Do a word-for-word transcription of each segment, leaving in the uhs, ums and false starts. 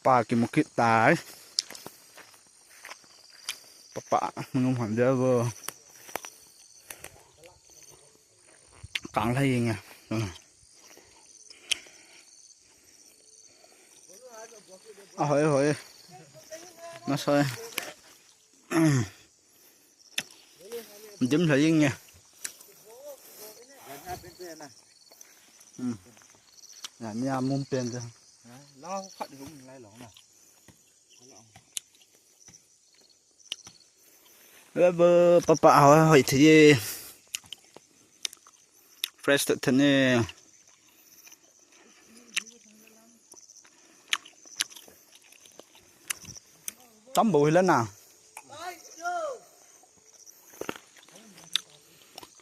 Pa kimu kit tai. Papa, mangum ham dia bo. Kang lai inge. Ahoi, hoi. Masoi. Dim lai inge. Hmm. Ya, ni a mum pen de. Lao khat hum lai long na. Ba ba, papa, hoi, hoi thei. Fresh ta thei ne. Tam bo hi la na.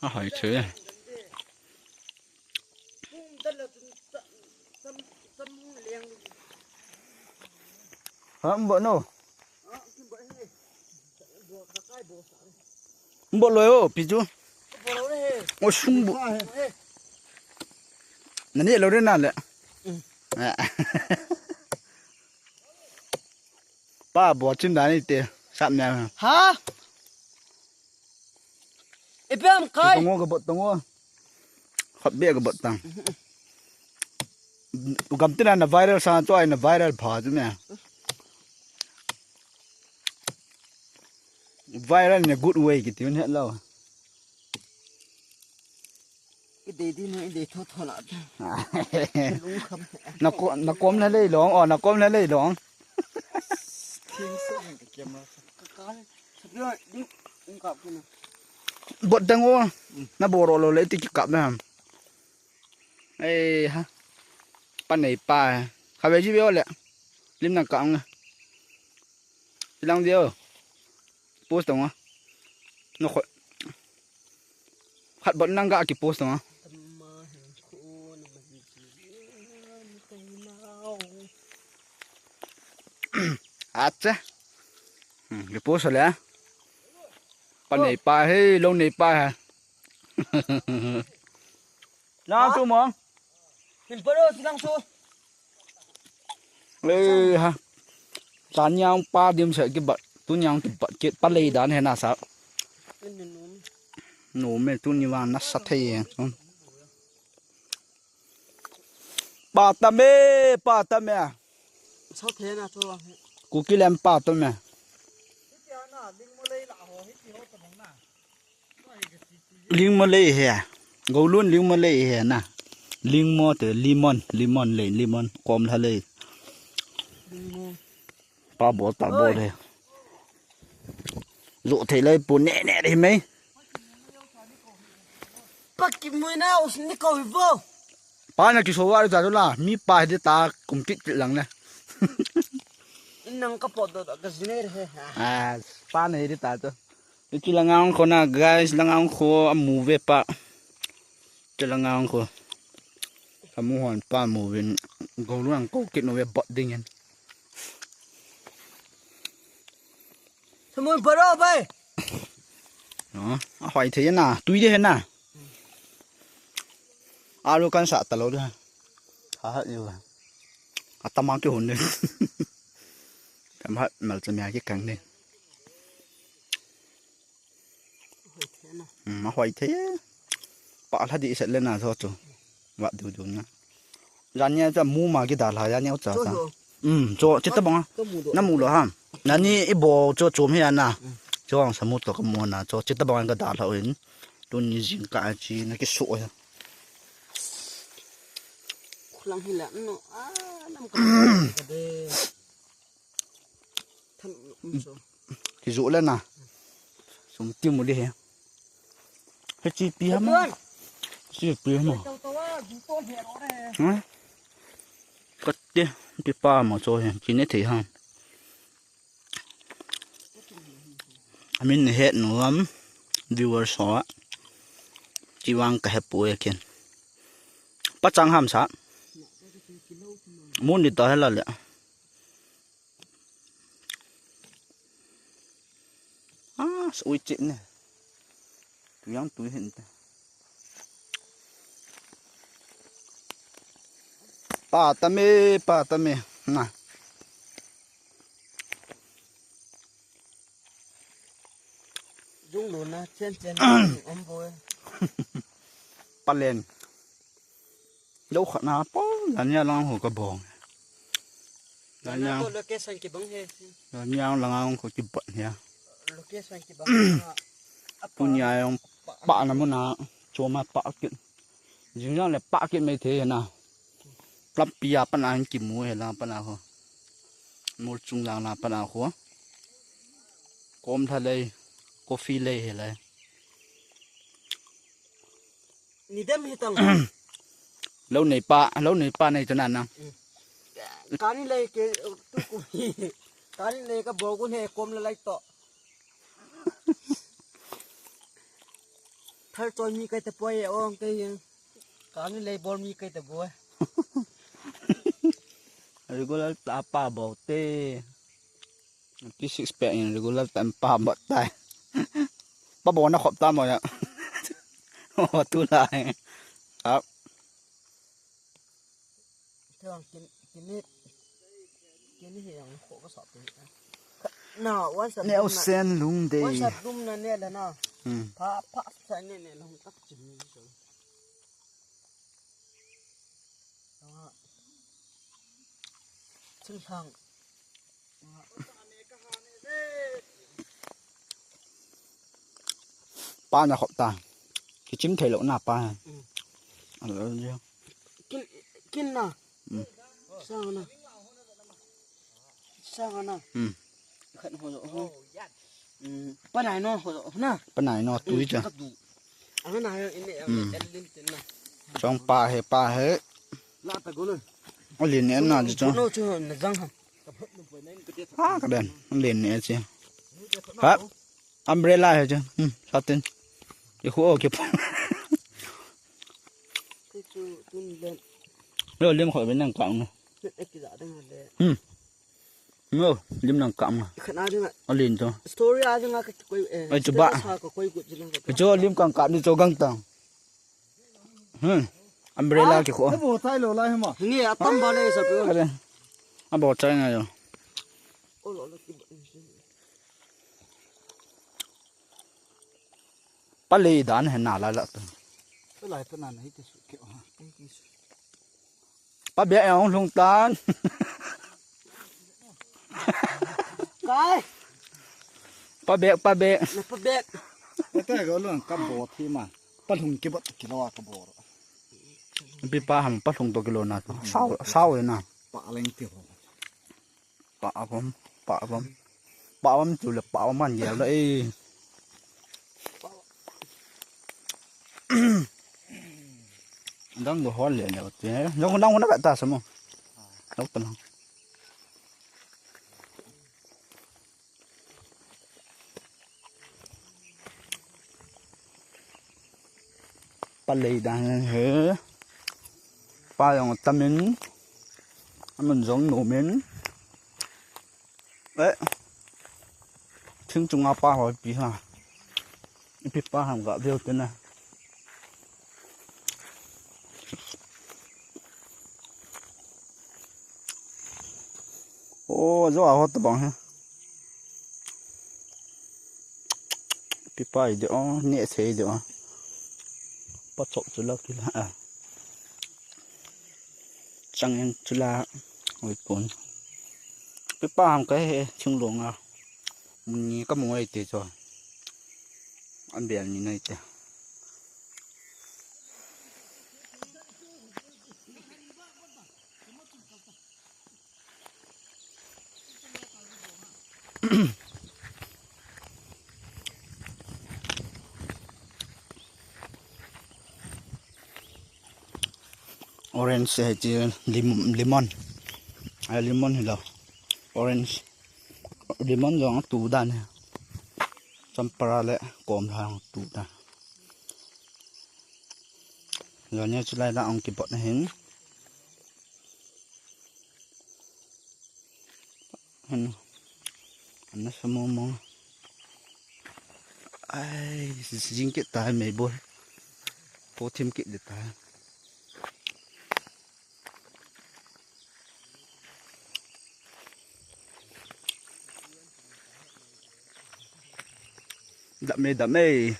Ahoi thei. Ha, mbo no. Mbo lo yo, piju. O sumbu. Nani lo re na le. Pa bo chin da ni te. Sap ne. Ha? Ipi ham kai? Tongo ka bot tongo. Khat be ka bot tang. Gam tina na viral sa cho ai na viral pha chu me. Viral in a good way kiti un het lo. I dei di no, i dei tho tho na. Lung kham. Na ko, na kom na lei long, o na kom na lei long. Thing se ka camera. Ka ka le. Sabio, di, di ka ku na. Bot dang o. Na bo ro lo le ti ki kap na ham. Ei ha. Pa nei pa. Kha ve ji ve o le. Lim nang ka ang. Ilang dia. Post tong a. No kho. Khat bot nang ga ki post tong a. Acha. Hmm, ki post le. Pa nei pa he, lo nei pa ha. Na chu mo. Hin pa ro, sinang chu. Ei ha. Sa nyang pa dim se ki bat. Tu nyang ki bat ki pa lei dan he na sa. Nu me tu ni wa na sa thei. Pa ta me, pa ta me. Sa thei na chu. Kuki lem pa ta me. Lingmo lei he. Golun lingmo lei he na. Lingmo te lemon, lemon lei, lemon. Kom la lei. Pa bol, pa bol he. Zo thei lai pu ne ne re mai. Pa ki mui na us ni ko hi vo. Pa na ki so wa ta la. Mi pa he ta kum kit lang na. Nang ka pot do ka zine re he. Ah, pa na he ta to. Iti langa ang kho na, guys, langa ang kho a move pa. Iti langa ang kho. Amu hon pa move in. Golun ang ko kit no ve bot ding in. Samun paro bai. No, a hoi thei na, tui de na. Alu kan sa ta lo de. Ha ha yu. Atama ki hun de. Tam ha mal cha mya ki kang de. Hmm, ma hoi the. Pa la di set le na so chu. Wa du du na. Jan nia cha mu ma ki da la ya nia cha cha. Hmm, cho chita bang. Na mu lo ha. Na ni i bo cho chom he na. Cho ang sa mu to ka mu na cho chita bang ka da la in. Tuni jing ka chi na ki so ya. Khulang hi la no. Ah, nam ka de. Ki zu le na. Sum ti mu le he. He chi pi ha ma. Chi pi ha ma. Ka te, ti pa ma cho he. Chi ne thei ha. Amin ne het nu am. Viewers ho. Chi vang ka he pu e ken. Pa chang ham sa. Mun ni ta he la le. Ah, sui chit ne. Tu yang tu hin ta. Pa ta me, pa ta me. Na. Chen chen om boi. Palen. Lo khat na pa, dan ya lang ho ka bong. Dan ya, location kibang he. Dan ya lang ang ko kibat ya. Location kibang. Punya yang pa na mo na, choma pa kit. Jing yang le pa kit mai the na. Lampi a pana hin kimu he la pana ho. Mol chung lang la pana ho. Kom tha lei, coffee lei he lei. Ni dem hi tang. Lo nei pa, lo nei pa nei tu na na. Kani lei ke tu ku. Kani lei ka bo ku ne kom la lai to. Thal choi mi kai te poi e ong kai. Kani lei bol mi kai te boi. Regular ta pa bo te. Ti six pack in regular ta pa bo tai. Pa bo na khop ta mo ya. O tu lai. Ap. Thang kin kin ni kin ni yang kho ka sa pe. Na wan sa. Ne o sen lung de. Wan sa dum na ne la na. Hmm. Pa pa sa ne ne long tak chin ni so. Chun thang. Pa na khop ta. Kichim thei lo na pa. Mm. Alo je. Kin kin na. Mm. Sang na. Sang na. Mm. Khat ho ho. Mm. Pa nai no ho na. Pa nai no tu je. Ka du. Ang na yo in ne ang. Mm. Chong pa he pa he. La ta go lo. O lin ne na ji chong. No chu na jang ha. Ha ka den. O lin ne ji. Ha. Umbrella he ji. Hmm, satin. Ye khu o ke pa. Chu chu tun den. Lo lim kho be nang ka no. Ek ki da dang le. Hmm. Ngo, lim nang kam nga. Khana dinga. Alin to. Story a dinga ka koi eh. Ai, chuba. Status ha ka koi gut dinga ka. Cho lim kang kam ni cho gang tang. Hmm. Umbrella ki kho. Abo tai lo lai hama. Nge atam ba le sa pe. Are. Abo tai nga yo. O lo lo ki. Pa le dan he na la la to. Pa lai pa na na hi te su ke ha. Pa bek a hung lhung tan. Kai. Pa bek, pa bek. Na pa bek. Ete go lon ka bo thi ma. Pa lhung ki bot ki lo ka bo. Pi pa ham pa lhung to ki lo na. Sao, sao na. Pa leng ti ho. Pa bom, pa bom. Pa bom tu le pa bom man yel da e. Dang do hol le le te. Dang dang na ka ta samo. Dang ta na. Pa lei dan he. Pa jong tamin. Amun jong nomin. Eh. Thing chunga pa ho pi ha. Ipi pa ham ga veu te na. O, jo a hot bang he. Pi pa i de o, ne se i de o. Pa chok chu la ki la a. Chang en chu la. Oi pon. Pi pa ham ka he, chung long a. Ni ka mo ai te cho. An bel ni nai te. Orange hai chi lim, lemon. Ai lemon hi lo. Orange. Lemon jong tu dan. Champara le kom la tu dan. Jong ne chu lai la ong ki bot na hin. Hin. Ana sa mo mo. Ai, jing kit ta mei bol. Po thim kit de ta. Dam e, dam e.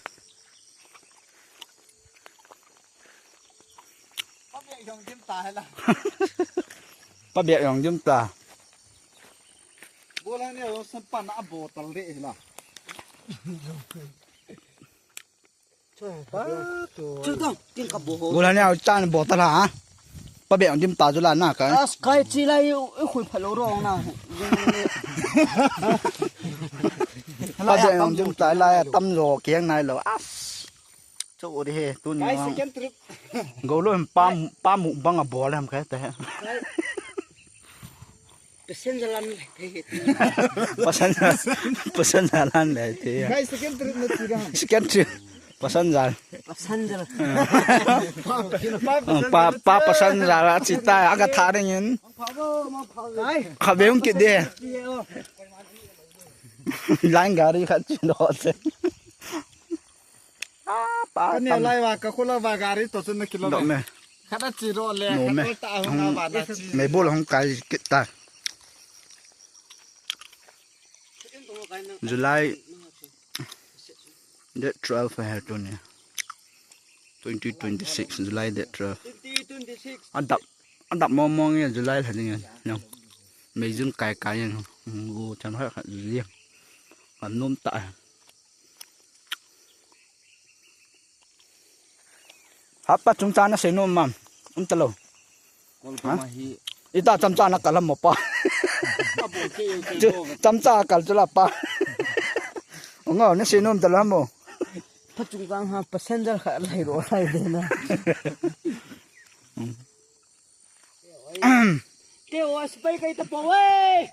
Pa beh jong dim ta. Bola ne jong san pan a bottle de la. Chu dong, tin ka bo ho. Bola ne jong chan bottle ha. Pa beh jong dim ta chu la na ka. As kai chi lai u, u khui phalo rong na. Pa beh jong dim ta la tam jo kiang nai lo. As. Chu u di he, tuni Kai hong. Second trip. Go lo hem pa, pa mu bang a bol hem kai te he. Kai. Passenger lan le te he. Passenger, passenger lan le te he. Kai second trip na ti ga. Second trip. Passenger. Passenger. Pa, pa passenger a chi ta, a ka tha ring in. Kai. Kha be hung ki de. Line gari khat chi lo te. Ah, pa, ka neo tam lai va, ka khula va gari to chun na kilo Dom me. Me. Khada chi ro le, No me. Khada ta hung na va na chi. Me bol hung kai kit ta. July date twelve hai tuni. Twenty twenty-six, July date twelve. Twenty twenty-six. Adap, adap mo mo nge July hai nge. No. Me June kai kai nge. Go chan hai khat July. Kan nom ta. Hapa chungchang na sei nom mam. Um talo. Kol Ha? Kama hi. Ita chamcha na kalam mo pa. Abo ke yo ke Chu, go. Chamcha kal chu la pa. Ngo, na sei nom talo mo. Pa chungchang ha passenger kha lai ro lai de na. Te o spai kai ta pa we.